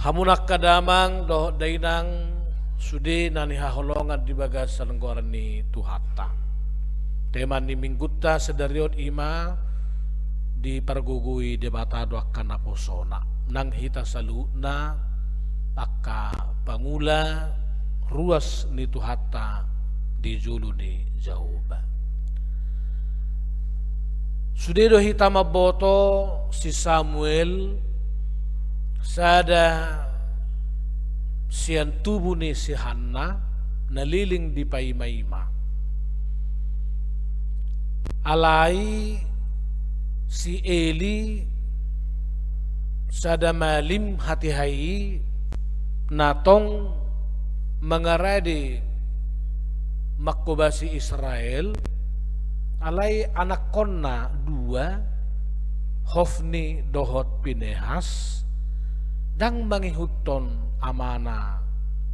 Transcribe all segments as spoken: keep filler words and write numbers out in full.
Hamu angka damang dohot dainang, sude na hinaholongan di bagasan goar ni Tuhanta. Tema ni minggunta sadari on i ma dipargogoi Debata do angka naposona, nang hita saluhutna angka pangula ruas ni Tuhanta di jolo ni Jahowa. Sude do hita mamboto si Samuel, sada sian tubu ni si Hanna, na leleng dipaimaima. Alai si Eli, sada malim hatiha i, na tong mangarade manghobasi Israel, alai anakkonna dua, Hofni dohot Pinehas, ndang mangihuthon amana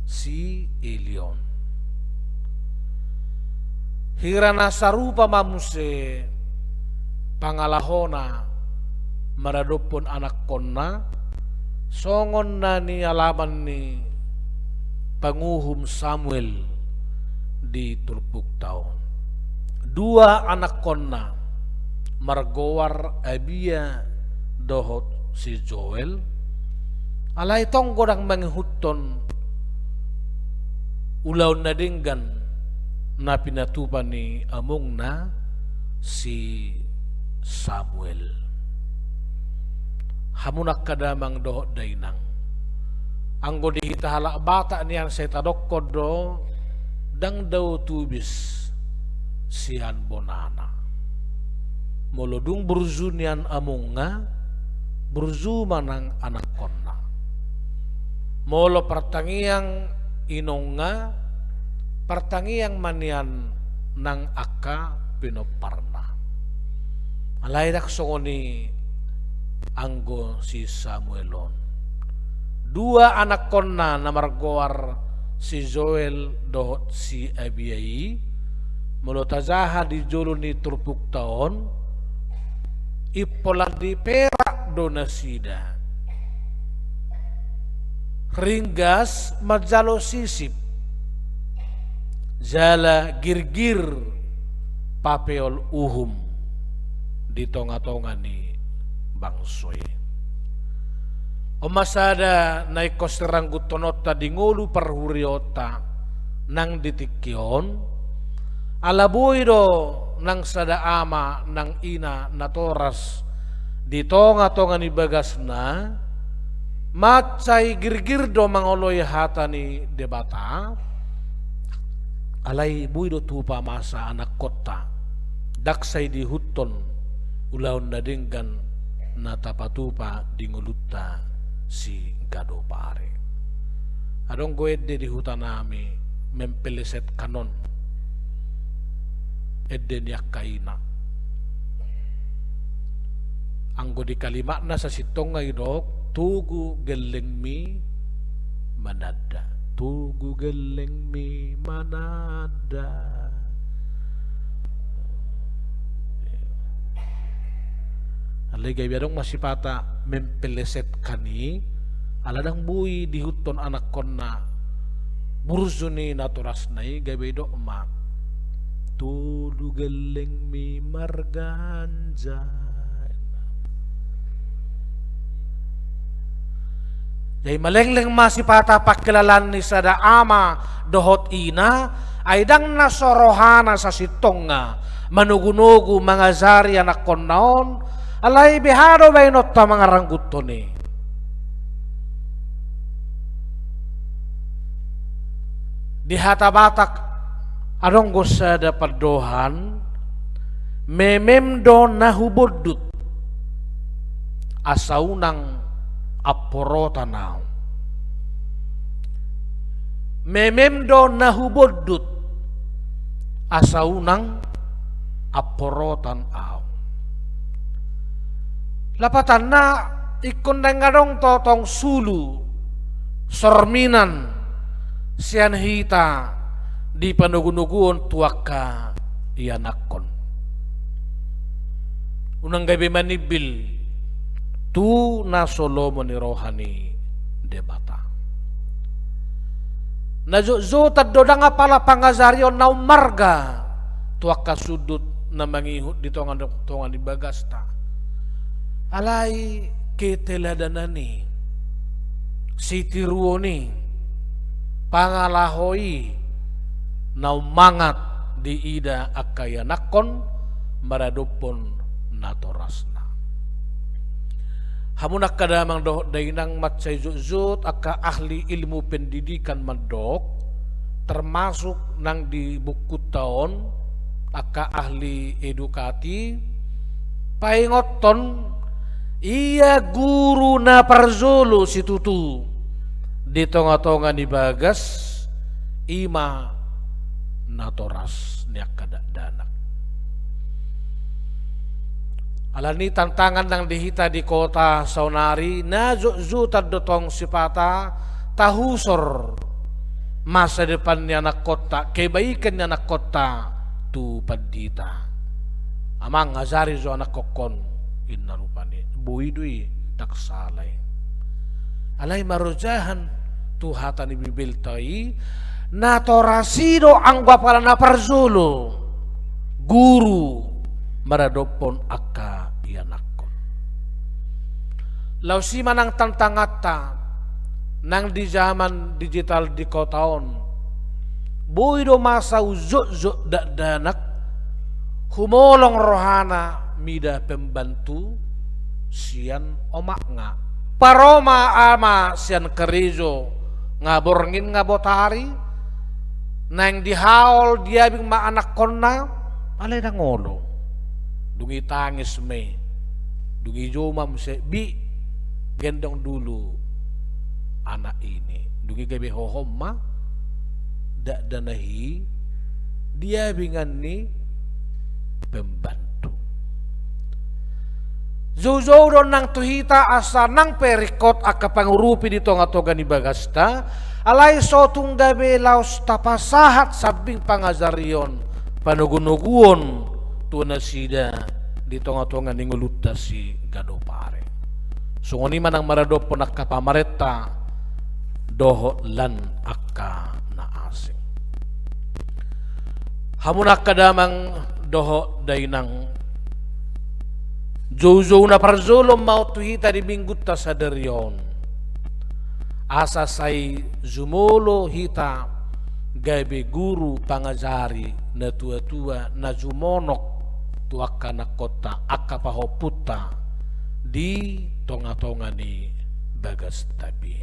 si Eli on. Hira na sarupa ma muse pangalahona maradophon anakkonna, songon na nialaman ni panguhum Samuel di turpukta on. Dua anakkonna margoar Abia dohot si Joel, alai tong godang mangihuthon ulaon na denggan na pinatupa ni amongna si Samuel. Hamu angka damang dohot dainang, anggo di hita halak Batak nian sai tadokkon do, ndang dao tubis sian bonana. Molo dung burju nian amongna, burju ma nang anakkonna. Molo partangiang inongna, partangiang ma nian nang angka pinomparna. Alai ndang songon i anggo si Samuel on. Dua anakkonna na margoar si Joel dohot si Abia i, molo tajaha di jolo ni turpukta on, impolan ni perak do nasida. Ringgas manjalo sisip, jala girgir papeol uhum di tongatonga ni bangso i. On ma sada na ingkon sirangguthononta di ngolu parhurionta nang di tingki on, ala boi do nang sada ama nang ina natoras di tongatonga ni bagasna, mansai girgir do mangoloi hata ni Debata, alai boi do tupa masa anakkonta, ndang sai diihuthon ulaon na denggan na tapatupa di ngolunta siganup ari. Adong do ende di hutanami mempelesetkan on, ende ni angka ina. Anggo di kalimatna sasintongna didok, togu gellengmi mananda. Togu gellengmi mananda. Alai gabe adong ma sipata mempelesetkan i, ala ndang boi diihuthon anakkonna burju ni natorasna i, gabe didok ma, togu gellengmi marganja. Jadi malengleng ma sipata pangkilalaan ni sada ama dohot ina, ai ndang na so rohana sasintongna manogunogu mangajari anakkonna on, alai beha do baenonta mangarangguthon i. Di hata Batak adong do sada pandohan, memem do na hubondut asa unang amporotan ahu. Memem do na hubondut asa unang amporotan ahu. Lapatanna, ingkon ndang adong totong sulu sorminan sian hita di panogunoguon tu angka ianakhon. Unang gabe manimbil tu na so lomo ni roha ni Debata. Na jotjotan do ndang apala pangajarion na ummarga tu angka sundut na mangihut di tonga, tonga ni bagasta. Alai keteladanan i, sitiruon i, pangalaho i na ummangat diida angka ianakhon maradophon natorasna. Hamu angka damang dohot dainang, mansai jotjot angka ahli ilmu pendidikan mandok, termasuk nang di bukunta on, angka ahli edukasi, paingothon, ia guru na parjolo situtu di tonga-tonga ni bagas, i ma natoras ni angka dakdanak. Alani tantangan nang di hita di kota saonari, na jotjotan do tong sipata tahusor masa depan ni anakkonta, kebaikan ni anakkonta tu pandita. Amang, ajari jo anakkonhon, inna rupani. Boi do i, ndang sala i. Alai marojahan tu hata ni Bibelta i, natoras i do anggo apala na parjolo guru maradophon angka ianakhon. Laos i ma nang tantanganta nang di zaman digital di kota on. Boi do masa hujotjot dakdanak, humolong rohana mida pembantu sian omakna. Paroma ama sian karejo, nga borngin nga botari, naeng dihaol diabing ma anakhonna, alai ndang olo. Dung i tangis ma i, dung i joma muse, "Bi, gendong dulu anak ini." Dung i gabe hohom ma dakdanak i diabingan ni pembantu. Joujou do nang tu hita asa nang pe ringkot angka pangurupi di tonga-tonga ni bagasta, alai so tung gabe laos tapasahat sambing pangajarion, panogunoguon tu nasida di tonga-tonga ni ngolunta siganup ari. Songon i ma nang maradophon angka pamarenta dohot lan angka na asing. Hamu angka damang dohot dainang, joujou na parjolo ma on tu hita di minggunta sadari on. Asa sai jumolo hita gabe guru pangajari na tua-tua na jumonok tu angka anakhonta, angka pahompunta di tonga-tonga ni bagasta i.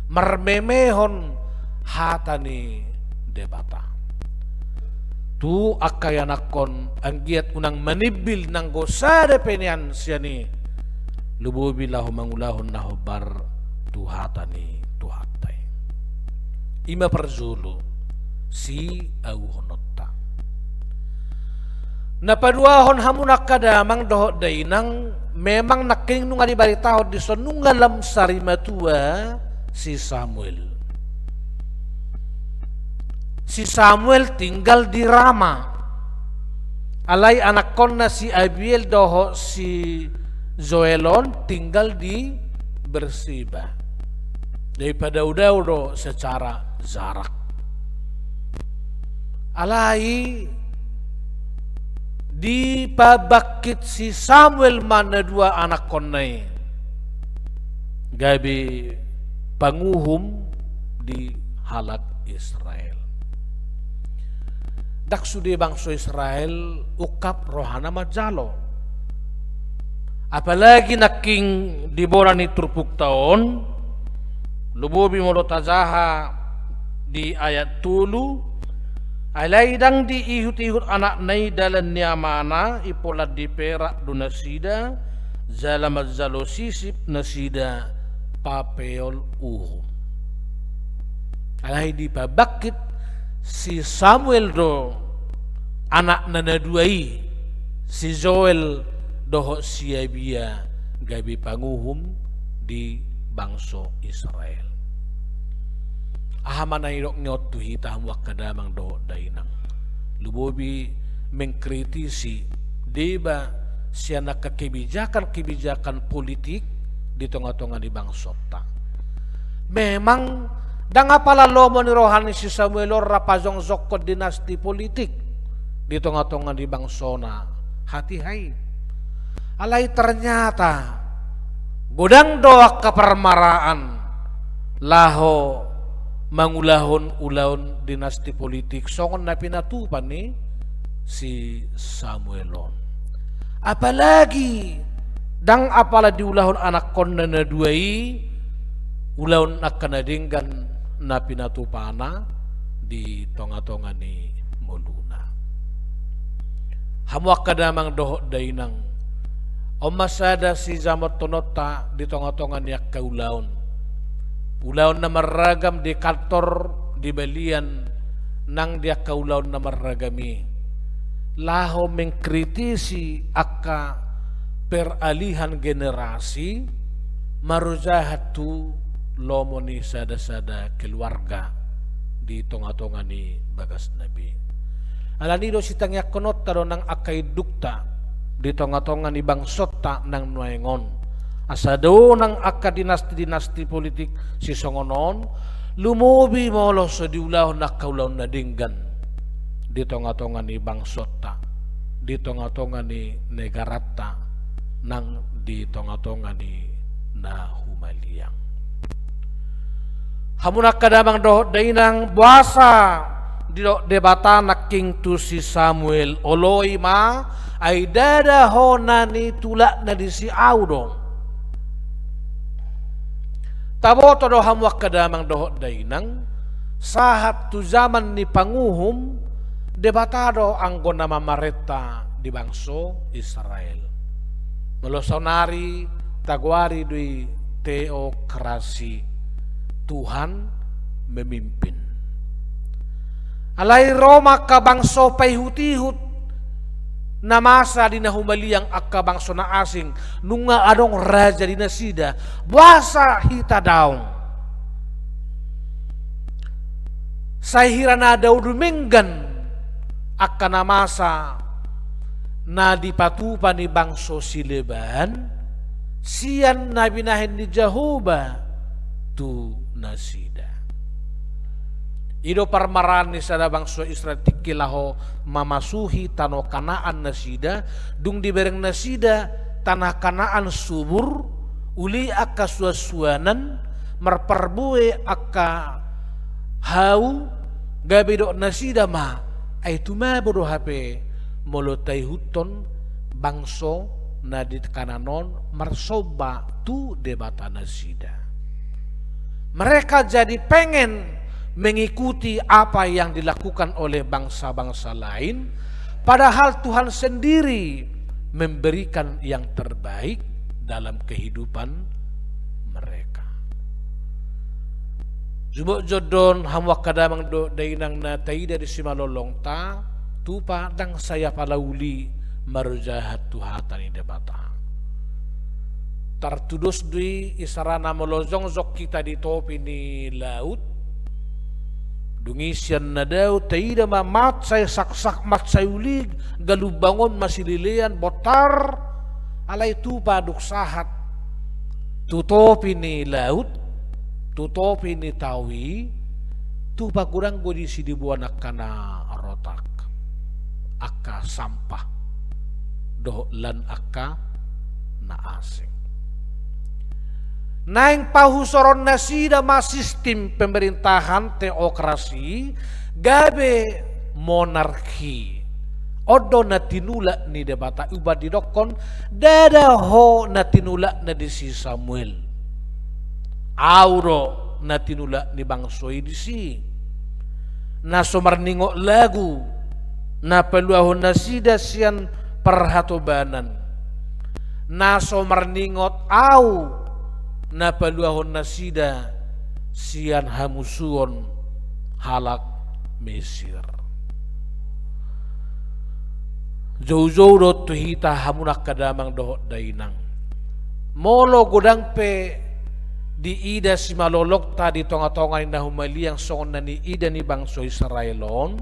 Marmemehon hata ni Debata tu angka ianakhon, anggiat unang manimbil nanggo sada pe nian sian i, lumobi laho mangulahon na hombar tu hata ni Tuhanta i. I ma parjolo siauhononta. Na paduahon, hamu angka damang dohot dainang, memang nangkin nunga dibaritahon dison, nunga lam sari matua si Samuel. Si Samuel tinggal di Rama. Alai anakhonna si Abiel dohot si Joel on tinggal di Berseba. Jadi padao-dao do secara jarak. Alai dipabangkit si Samuel ma na dua anakhonna i gabe panguhum di halak Israel. Ndang sude bangso Israel ungkap rohana manjalo. Apalagi nangkin di bona ni turpukta on, lumobi molo tajaha di ayat tolu, alai ndang diihut-ihut anakna i dalan ni amana, impola diperak do nasida, jala manjalo sisip nasida papeol uhum. Alai dipabangkit si Samuel do anakna na dua i, si Joel dohot si Abia, gabe panguhum di bangso Israel. Aha ma na nidok ni on tu hita, hamu angka damang dohot dainang? Lumobi mengkritisi deba sian angka kebijakan-kebijakan politik di tonga-tonga ni bangsonta. Memang ndang apala lomo ni roha ni si Samuel on rap pajongjongkon dinasti politik di tongatonga ni bangsona hatiha i. Alai ternyata godang do angka parmaraan laho mangulahon ulaon dinasti politik songon na pinatupa ni si Samuel on. Apalagi ndang apala diulahon anakkonna na dua i ulaon angka na denggan na pinatupana di tongatonga ni ngoluna. Hamu angka damang dohot dainang, on ma sada sijamothononta di tongatonga ni angka ulaon. Ulaon na marragam di kantor, di balian, nang di angka ulaon na marragam i, laho mengkritisi angka peralihan generasi, marojahan tu lomo ni sadasada keluarga di tongatonga ni bagasna be. Alani do sitangiangkononta do nang angka indukta di tongatonga ni bangsonta nang nuaeng on, asa do nang angka dinasti-dinasti politik sisongon on, lumobi molo so diulahon angka ulaon na denggan di tongatonga ni bangsonta, di tongatonga ni negaranta, nang di tongatonga ni na humaliang. Hamu angka damang dohot dainang, boasa didok Debata nangkin tu si Samuel, oloi ma, ai ndada ho na nitulakna disi, au do. Taboto do hamu angka damang dohot dainang, sahat tu jaman ni panguhum, Debata do anggo na mamarenta di bangso Israel. Molo saonari tagoari do i teokrasi, Tuhan memimpin. Alai ro ma angka bangso paihut-ihut na masa di na humaliang, angka bangso na asing, nunga adong raja di nasida, boasa hita daong? Sai hira na dao dumenggan angka na masa na dipatupa ni bangso sileban sian na binahen ni Jahowa tu nasida. I do parmaraan ni sada bangso Israel tingki laho mamasuhi tano Kanaan nasida, dung dibereng nasida tanah Kanaan subur, uli angka suansuanan, marparbue angka hau, gabe didok nasida ma, ai tumabo do hape molo taihuthon bangso na di Kanaan on marsomba tu debata nasida. Mereka jadi pengen mengikuti apa yang dilakukan oleh bangsa-bangsa lain, padahal Tuhan sendiri memberikan yang terbaik dalam kehidupan mereka. Jumolo jotjot hamu angka damang dohot dainang na taida di simalolongta, tupa ndang sai apala uli marojahan tu hata ni Debata. Tartudos do i isarana molo jongjong hita di topi ni laut. Dung i sian na dao taida ma mansai saksak, mansai ulig, galumbang on masilelean bontar, alai tupa dung sahat tu topi ni laut, tu topi ni tao i, tupa godang do disi diboan angka na rotak, angka sampah dohot lan angka na asing. Naeng pahusoron nasida ma sistim pemerintahan teokrasi, gabe monarki. On do na tinulak ni Debata, umbahen didokkon, ndada ho na tinulakna disi Samuel. Au do na tinulak ni bangso i disi. Na so marningot lagu na paluahon nasida sian parhatobanan. Na so marningot au na paluahon nasida sian hamusuon halak Mesir. Joujou do tu hita hamu angka damang dohot dainang. Molo godang pe diida simalolongta di tongatonga ni na humaliang songon na niida ni bangso Israel on,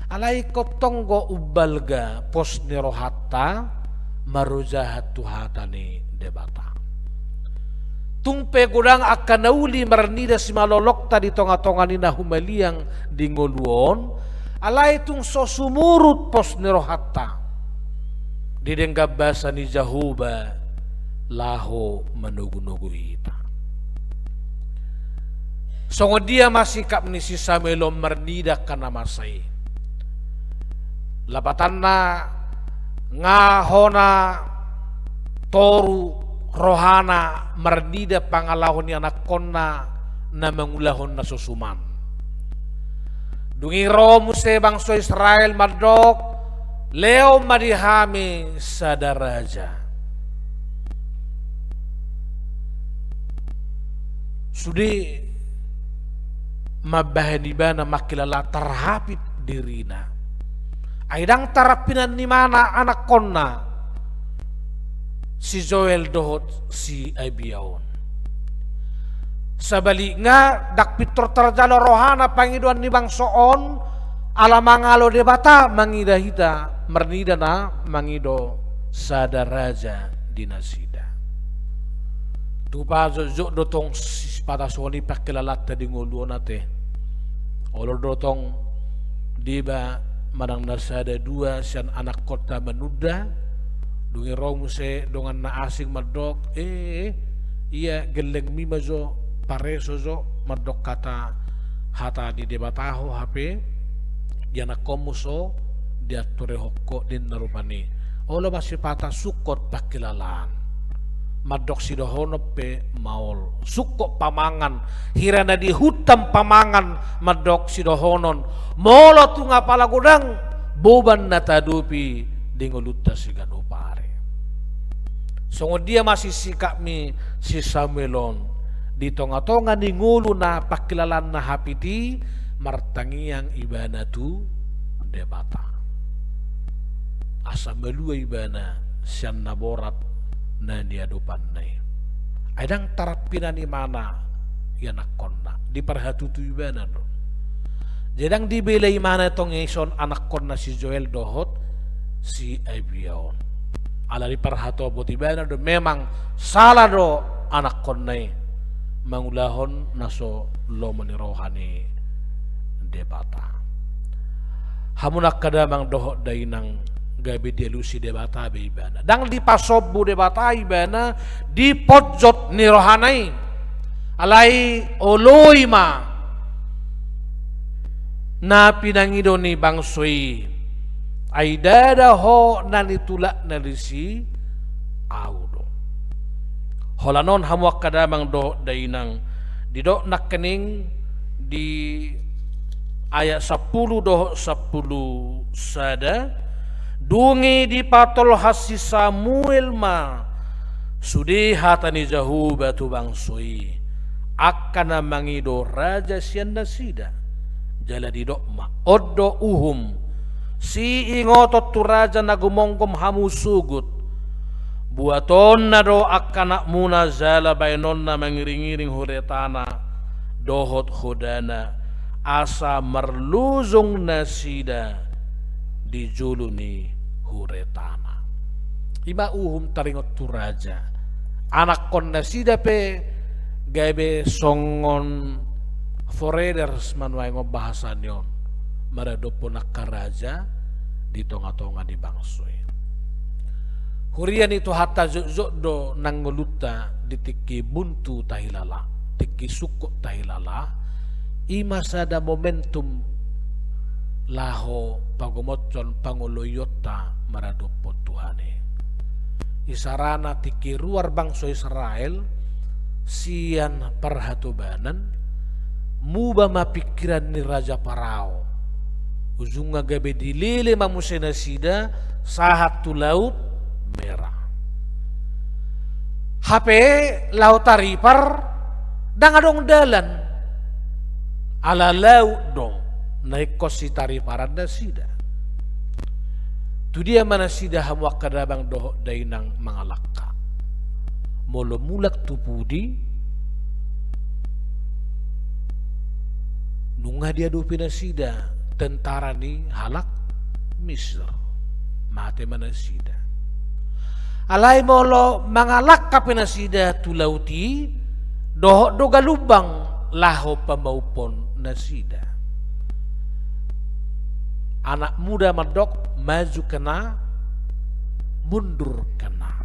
alai ingkon tong do umbalga pos ni rohanta marojahan tu hata ni Debata. Tung pe godang angka na uli marnida simalolongta di tonga-tonga ni na humaliang di ngolu on, alai tung so sumurut pos ni rohanta. Didenggan basa ni Jahowa laho manogu-nogu hita. Songon dia ma sikap ni si Samuel on marnida angka na masa i. Lapatanna nga hona toru rohana marnida pangalaho ni anakkonna na mangulahon na so suman. Dung i ro muse bangso Israel mandok, lehon ma di hami sada raja. Sude mambahen ibana mangkilala tarhapit dirina. Ai ndang tarampinan ibana anakkonna si Joel dohot si Abia on. Sabalikna, ndang pintor tarjalo rohana pangidoan ni bangso on, ala mangalo Debata mangida hita, marnida na mangido sada raja di nasida. Tupa jotjot do tong sipata songon i pangkilalanta di ngolu on ate. Olo do tong deba manang na sada dua sian anakkonta manunda, dung i ro muse dongan na asing mandok, eh, ia gellengmi ma jo, pareso jo, mandok hata, hata ni Debata ho hape, di anakkonmu so dianturehon ho ninna rupani. Olo ma sipata sungkot pangkilalaan. Mandok sidohonon pe maol. Sungkot pamangan. Hira na di huta pamangan mandok sidohonon. Molo tung apala godang boban na taadopi di ngolunta siganup ari. Songon dia ma sisikap ni si Samuel on. Di tonga-tonga ni ngolu na pangkilalaanna hapit i martangiang ibana tu Debata. Asa malua ibana sian na borat na niadopanna i. Ai ndang tarampinan ibana ianakkonna, diparhatutu ibana do. Jadi ndang dibela ibana tong ison anakkonna si Joel dohot si Abia on. Ala diparhatopot ibana do memang sala do anakkonna i mangulahon na so lomo ni roha ni Debata. Hamu angka damang dohot dainang, gabe dialusi Debata be ibana. Ndang dipasombu Debata ibana di ponjot ni rohana i. Alai oloi ma na pinangido ni bangso i. Ai ndada ho na nitulakna disi, ahu do. Holan on hamu angka damang dohot dainang, didok nangkining di ayat sampulu dohot sampulu sada, dung i dipatolhas si Samuel ma sude hata ni Jahowa tu bangso i, angka na mangido raja sian nasida. Jala didok ma, on do uhum, siingoton tu raja na gumomgom hamu sogot. Buatonna do angka anakmuna jala baenonna mangiringiring huretana dohot hodana, asa marlojong nasida di jolo ni huretana. I ma uhum taringot tu raja. Anakkon nasida pe gabe songon foreigners ma nuaeng on bahasa ni on, maradophon angka raja di tonga-tonga ni bangso i. Huria ni Tuhanta, jotjot do nang ngolunta di tingki buntu tahilala, tingki sungkot tahilala, i ma sada momentum laho pagomothon pangoloionta maradophon Tuhan i. Isarana tingki ruar bangso Israel sian parhatobanan, muba ma pingkiran ni Raja Parao. Ujungna gabe dilele ma muse nasida sahat tu Laut Merah. Hape laho taripar, ndang adong dalan. Ala laut do na ingkon sitariparan nasida. Tu dia ma nasida hamu angka damang dohot dainang mangalangka? Molo mulak tu pudi, nunga diadopi nasida tentara ni halak Misir. Mate ma nasida. Alai molo mangalangka pe nasida tu laut i, Dohot do galumbang laho pamauphon nasida. Anak muda mandok, maju kena, mundur kena.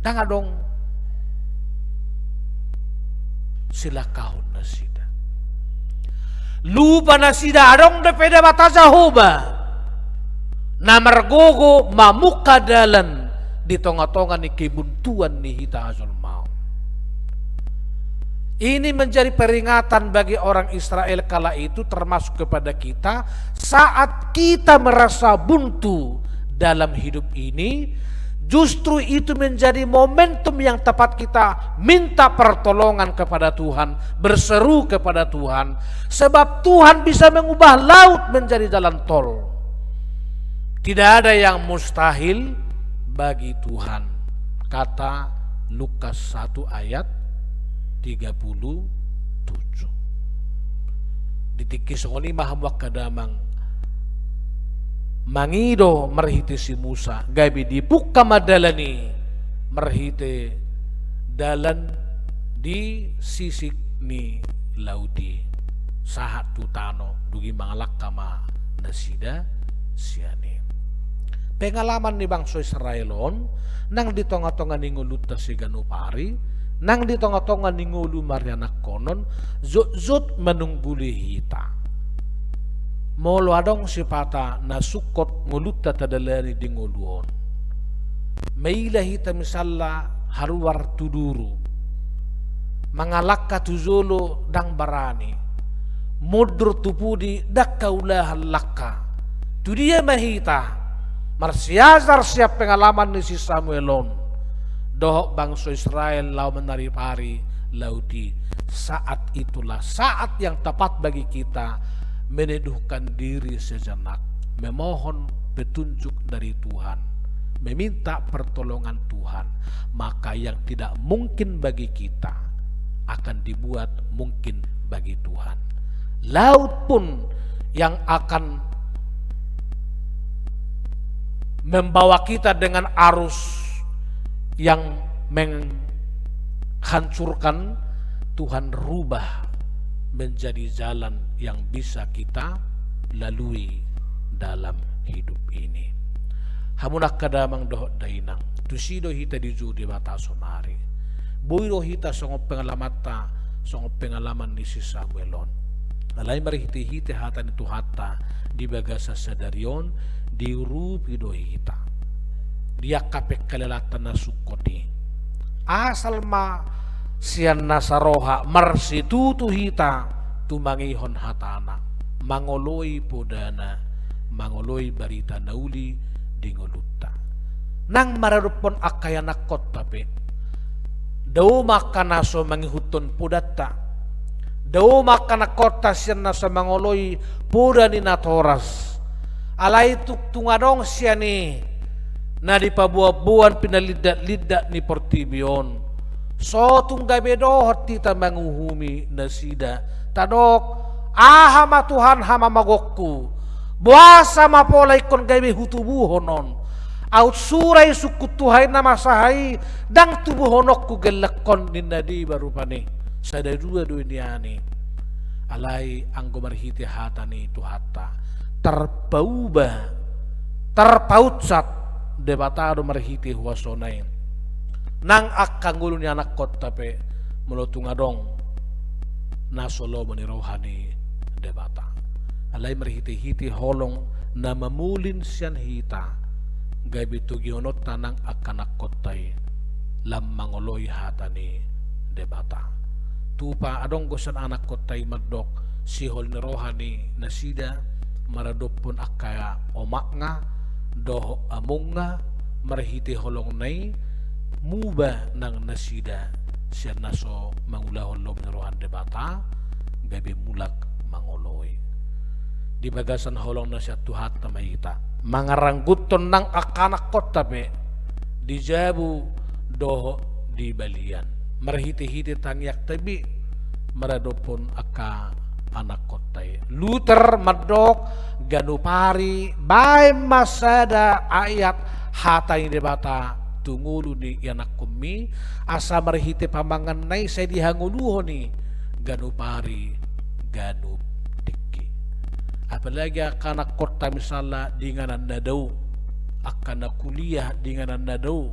Ndang adong silangkahon nasida. Lupa nasida adong dope Debata Jahowa na margogo mamungka dalan di tonga-tonga ni kebuntuan ni hita hajolmaon. Ini menjadi peringatan bagi orang Israel kala itu, termasuk kepada kita, saat kita merasa buntu dalam hidup ini, justru itu menjadi momentum yang tepat kita minta pertolongan kepada Tuhan, berseru kepada Tuhan, sebab Tuhan bisa mengubah laut menjadi jalan tol. Tidak ada yang mustahil bagi Tuhan, kata Lukas satu ayat tiga puluh tujuh. Di tingki songon i ma hamu angka damang mangido marhite si Musa, gabe dipungka ma dalan i marhite dalan di sisik ni laut i, sahat tu tano dung i mangalangka ma nasida sian i. Pengalaman ni bangso Israel on, nang di tonga-tonga ni ngolunta siganup ari, nang di tonga-tonga ni ngolu marianakkonon, jotjot manungguli hita. Molo adong sipata na sungkot ngolunta tadalani di ngolu on, maila hita misalna haruar tu duru, mangalangka tu jolo ndang barani, mundur tu pudi ndang haulahan langka. Tu dia ma hita marsiajar sian pengalaman ni si Samuel on dohot bangso Israel laho manaripari laut i? Saat itulah saat yang tepat bagi kita meneduhkan diri sejenak, memohon petunjuk dari Tuhan, meminta pertolongan Tuhan, maka yang tidak mungkin bagi kita akan dibuat mungkin bagi Tuhan. Laut pun yang akan membawa kita dengan arus yang menghancurkan, Tuhan rubah menjadi jalan yang bisa kita lalui dalam hidup ini. Hamu angka damang dohot dainang, tusi do hita dijou Debata sonari. Boi do hita songon pengalamanta, songon pengalaman ni si Samuel on. Alai marhite-hite hata ni Tuhanta di bagasan sadari on, diurupi do hita di angka pengkalelanta na sungkot i. Asal ma sian nasa roha marsitutu hita tumangihon hatana, mangoloi podana, mangoloi barita na uli di ngolunta. Nang maradophon angka ianakkonta pe, dao ma angka na so mangihuthon podanta, dao ma angka anakkonta sian na so mangoloi poda ni natoras. Alai tung, tung adong sian i na dipaboan-boan pinalindak-lindak ni portibi on, so tung gabe dohot hita manguhumi nasida, tadok, aha ma Tuhan hamamagongku? Boasa ma pola ingkon gabe hutubuhon on? Aut sura i sungkun tu hau i na masa hau i, ndang tubuhononku gellengkon ninna deba rupani. Sada dua do i nian i. Alai anggo marhite hata ni Tuhanta, tarpauba, tarpaunsat Debata do marhite huasona i nang angka ngolu ni anakkonta pe, molo tung adong na so lomo ni roha ni Debata. Alai marhite-hite holong na mamolin sian hita, gabe togihononta nang angka anakkonta i lam mangoloi hata ni Debata. Tupa adong do sian anakkonta i mandok sihol ni roha ni nasida maradophon angka omakna dohot amongna, marhite holongna i muba nang nasida sian na so mangulahon lomo ni roha ni Debata, gabe mulak mangoloi. Di bagasan holong na sian Tuhanta ma hita mangarangguthon nang angka anakkonta pe di jabu dohot di balian, marhite-hite tangiangta be maradophon angka anakkonta i. Luther mandok, ganup ari baen ma sada ayat hata ni Debata tu ngolu ni ianakkonmi, asa marhite pamanganna i sai dihangoluhon i ganup ari ganup tingki. Apalagi angka anakkonta misalna di inganan na dao, angka na kuliah di inganan na dao,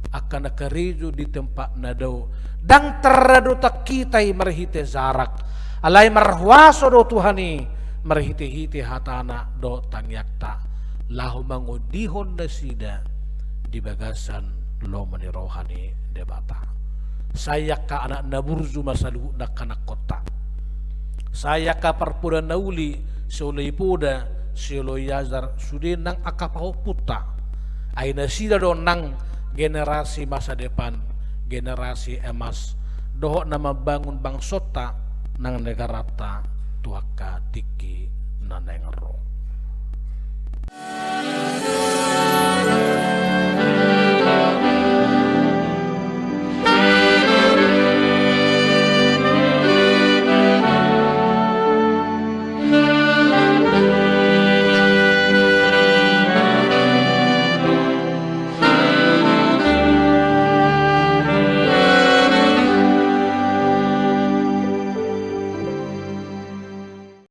angka na karejo di tempat na dao, ndang tarradotan hita i marhite jarak. Alai marhuaso do Tuhan i marhitehite hatana dohot tangiangta laho mangondihon nasida di bagasan lomo ni roha ni Debata. Sai angka anak na burju ma saluhutna angka anakkonta. Sai angka parpoda na uli, sioloi poda, sioloi ajar, sude nang angka pahompunta. Ai nasida do nang generasi masa depan, generasi emas, dohot na mambangun bangsonta nang negaranta tu angka tingki na naeng ro.